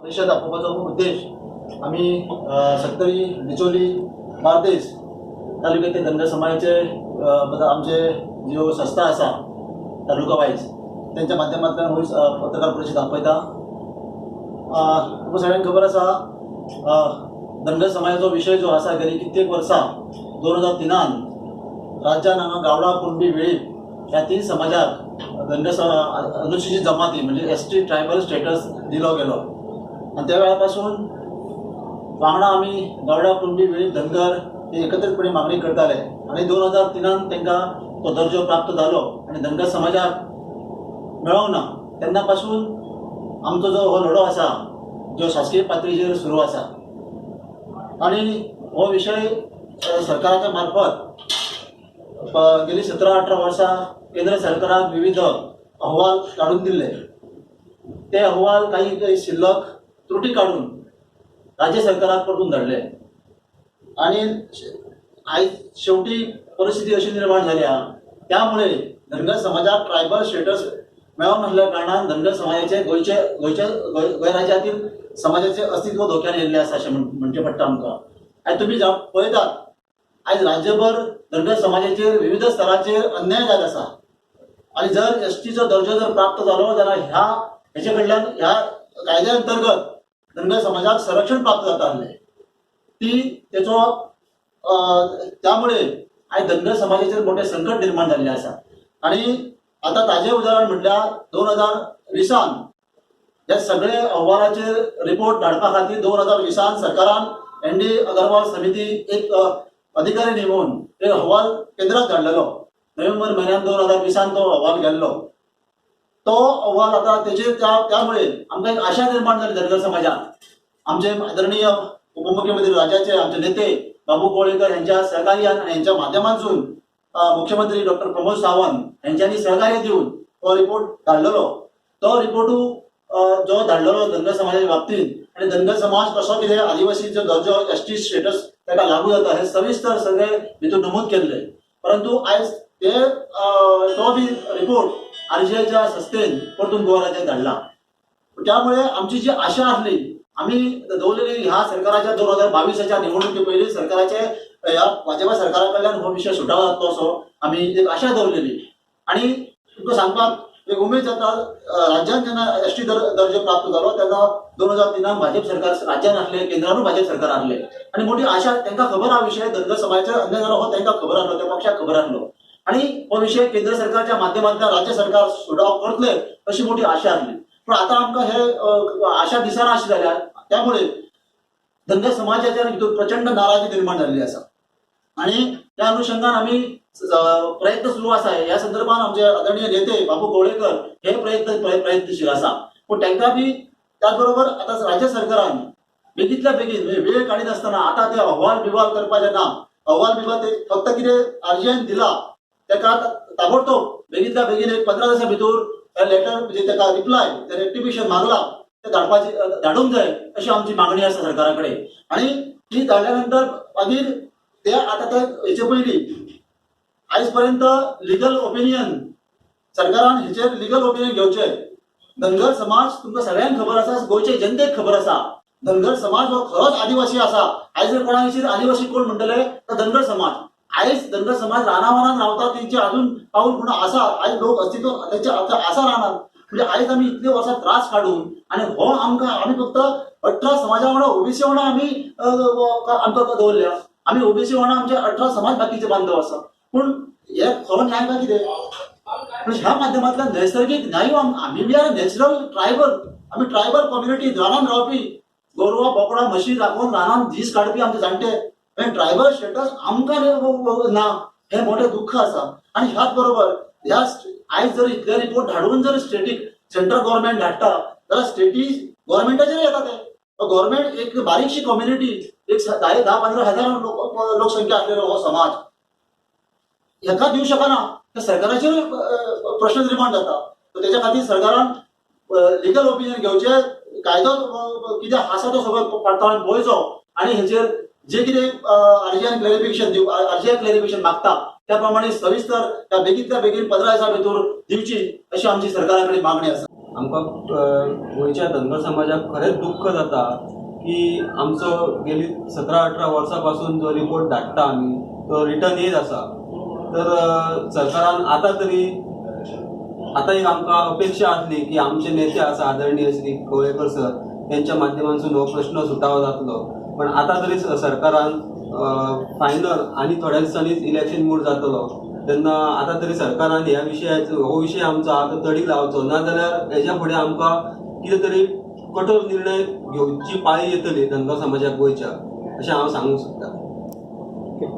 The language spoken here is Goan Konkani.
परिशद दाखोवपाचो उद्देश आमी सत्तरी, डिचोली, बार्देस तालुक्यातले धनगर समाजाचे आमचे ज्यो संस्था आसा तालुका वायज तेंच्या माध्यमांतल्यान ही पत्रकार परिशद आपयता. तुमकां सगळ्यांक खबर आसा, धनगर समाजाचो विशय जो आसा, गेली कित्येक वर्सां 2003 राज्यान हांगा गावडा, कुणबी, वेळीप ह्या तीन समाजाक धनगर अनुसूचित जमाती म्हणजे एसटी ट्रायबल स्टेटस दिलो गेलो आनी त्या वेळा पासून वांगडा आमी गावडा, कुणबी, वेळीप, धनगर हे एकत्रितपणे मागणी करताले आनी 2003 तांकां तो दर्जो प्राप्त जालो आनी धनगर समाजाक मेळोंक ना. तेन्ना पासून आमचो जो हो लढो आसा जो शासकीय पातळीचेर सुरू आसा आनी हो विशय सरकाराच्या मार्फत गेली 17-18 वर्सां केंद्र सरकाराक विविध अहवाल काडून दिल्ले. ते अहवाल काही काही शिल्लक त्रुटी काडून राज्य सरकाराक परतून धाडले आनी आयज शेवटी परिस्थिती अशी निर्माण जाल्या, त्यामुळे धनगर समाजाक ट्रायबल स्टेटस मेळोंक नासल्या कारणान धनगर समाजाचे गोंयचे गोंयच्या गोंय राज्यातील समाजाचे अस्तित्व धोक्यान येयल्लें आसा अशें म्हणचें पडटा आमकां. आयज तुमी पळयतात, आयज राज्यभर धनगर समाजाचेर विविध स्तराचेर अन्याय जायत आसा आनी जर एसटीचो दर्जो जर प्राप्त जालो जाल्यार ह्या हेचे कडल्यान ह्या कायद्या अंतर्गत धनगर समाजाक संरक्षण प्राप्त जाता आसलें ती तेचो. त्यामुळे आयज धनगर समाजाचेर मोठें संकट निर्माण जाल्लें आसा आनी आतां ताजें उदाहरण म्हटल्यार 2020 हे सगळे अहवालाचेर रिपोर्ट धाडपा खातीर 2020 सरकारान एन डी अगरवाल समिती एक अधिकारी नेमून ते अहवाल केंद्रात धाडलेलो. नोव्हेंबर म्हयन्यान 2020 तो अहवाल गेल्लो. तो अहवाल आतां तेजेर त्यामुळे आमकां एक आशा निर्माण जाली धनगर समाजात. आमचे आदरणीय उपमुख्यमंत्री, राज्याचे आमचे नेते बाबू कोळेकर यांच्या सहकार्यान आनी यांच्या माध्यमांतसून मुख्यमंत्री डॉक्टर प्रमोद सावंत यांच्यांनी सहकार्य दिवन तो रिपोर्ट धाडलेलो. तो रिपोर्टू जो धाडलेलो धनगर समाजाच्या बाबतीत आनी धनगर समाज कसो कितें आदिवासीचो दर्जो एसटी स्टेटस ताका लागू जाता हे सविस्तर सगळे भितर नमूद केल्ले. परंतु आयज ते तो बी रिपोर्ट आरजीआयच्या संस्थेन परतून गोवा राज्यात धाडला. त्यामुळे आमची जी आशा आसली, आमी दवरलेली ह्या सरकाराच्या 2022च्या निवडणुके पयलीं सरकाराचे ह्या भाजपा सरकारा कडल्यान हो विशय सुटावो जातलो असो आमी एक आशा दवरलेली. आनी तुमकां सांगपाक एक उमेद जाता, राज्यान जेन्ना एसटी दर्जो प्राप्त जालो तेन्ना 2003 भाजप सरकार राज्यान आसले, केंद्रानूय भाजप सरकार आसले आनी मोठी आशा. तांकां खबर आहा विशय, धनगर समाजाचेर अन्याय जालो हो तांकां खबर आसलो, त्या पक्षाक खबर आसलो आनी हो विशय केंद्र सरकारच्या माध्यमांतल्यान राज्य सरकार सुटावो करतले अशी मोठी आशा आसली. पण आतां आमकां हे आशा दिसना अशी जाल्या. त्यामुळे धनगर समाजाच्या भितर प्रचंड नाराजी निर्माण जाल्ली आसा आणि त्या अनुषंगान आमी प्रयत्न सुरू आसा. ह्या संदर्भात आमचे आदरणीय नेते बाबू कोळेकर हे प्रयत्नशील आसा. पूण तांकां बी त्याच बरोबर आतां राज्य सरकारान बेगीतल्या बेगीन, म्हणजे वेळ काडिनासतना आतां ते अहवाल बिवाल करपाचे ना. अहवाल बिवाल ते फक्त कितें आरजीआयन दिला ताका ताबडतोब बेगीतल्या बेगीन एक 15 दिसां भितर लेटर, म्हणजे ताका रिप्लाय, रेक्टिफिकेशन मागला ते धाडपाची धाडूंक जाय अशी आमची मागणी आसा सरकारा कडेन. आनी ती धाडल्या नंतर मागीर ते आतां ते हेचे पयलीं आयज पर्यंत लिगल ओपिनियन, सरकारान हेचेर लिगल ओपिनियन घेवचें. धनगर समाज तुमकां सगळ्यांक खबर आसा, गोंयचे जनतेक खबर आसा, धनगर समाज हो खरोच आदिवासी आसा. आयज जर कोणा विशीं आदिवासी कोण म्हणटले तर धनगर समाज. आयज धनगर समाज रानावनान रावता, तेंचे अजून पाऊल पूण आसा. आयज लोक अस्तित्व तेंचे आतां आसा रानात. म्हणजे आयज आमी इतले वर्सां त्रास काडून आनी हो आमकां आमी फक्त 18 समाजा वांगडा ओबीसी वांगडा आमी आमकां दवरल्या. आमी ओबीसी वांगडा आमचे 18 समाज बाकीचे बांधव आसा. पूण हे खरो न्याय काय कितें? पण ह्या माध्यमांतल्यान नैसर्गिक न्याय आमी we are natural tribal. आमी ट्रायबल कम्युनिटी, रानान रावपी, गोरवां, बोकडां, म्हशी राखून रानान दीस काडपी आमचे जाणटे. ट्रायबल स्टेटस आमकां ना हें मोठें दुख्ख आसा. आनी ह्याच बरोबर ह्या आयज जर इतले रिपोर्ट धाडून जर स्टेटीक सेंट्रल गव्हर्मेंट धाडटा जाल्यार स्टेटी गव्हर्मेंटाचेर येता ते गव्हर्मेंट. एक बारीकशी कम्युनिटी, एक 10-15 हजार लोकसंख्या असलेलो हो समाज हेका दिवं शकना तर सरकाराचेर प्रश्न निर्माण जाता. तर तेच्या खातीर सरकारान लिगल ओपिनियन घेवचे, कायदो कितें आसा तो सगळो पडताळून पळोवचो आनी हेचेर जे कितें आरजीआयन क्लॅरिफिकेशन दिव, आरजीआय क्लॅरिफिकेशन मागता त्या प्रमाणे सविस्तर त्या बेगीतल्या बेगीन 15 दिसां भितर दिवची अशी आमची सरकारा कडेन मागणी आसा. आमकां गोंयच्या धनगर समाजाक खरेंच दुख्ख जाता की आमचो गेली 17-18 वर्सां पासून जो रिपोर्ट धाडटा आमी तो रिटर्न येत आसा. तर सरकारान आतां तरी आतां एक आमकां अपेक्षा आसली की आमचे नेते आसा आदरणीय श्री कवळेकर सर त्यांच्या माध्यमांतसून हो प्रश्न सुटावो जातलो, पण आतां तरी सरकारान फायनल आनी थोड्या दिसांनीच इलेक्शन मूड जातलो तेन्ना आतां तरी सरकारान ह्या विशयाचो हो विशय आमचो आतां तडीक लावचो, ना जाल्यार हेज्या फुडें आमकां कितें तरी कठोर निर्णय घेवची पाळी येतली धनगर समाजाक गोंयच्या, अशें हांव सांगूंक सोदतां.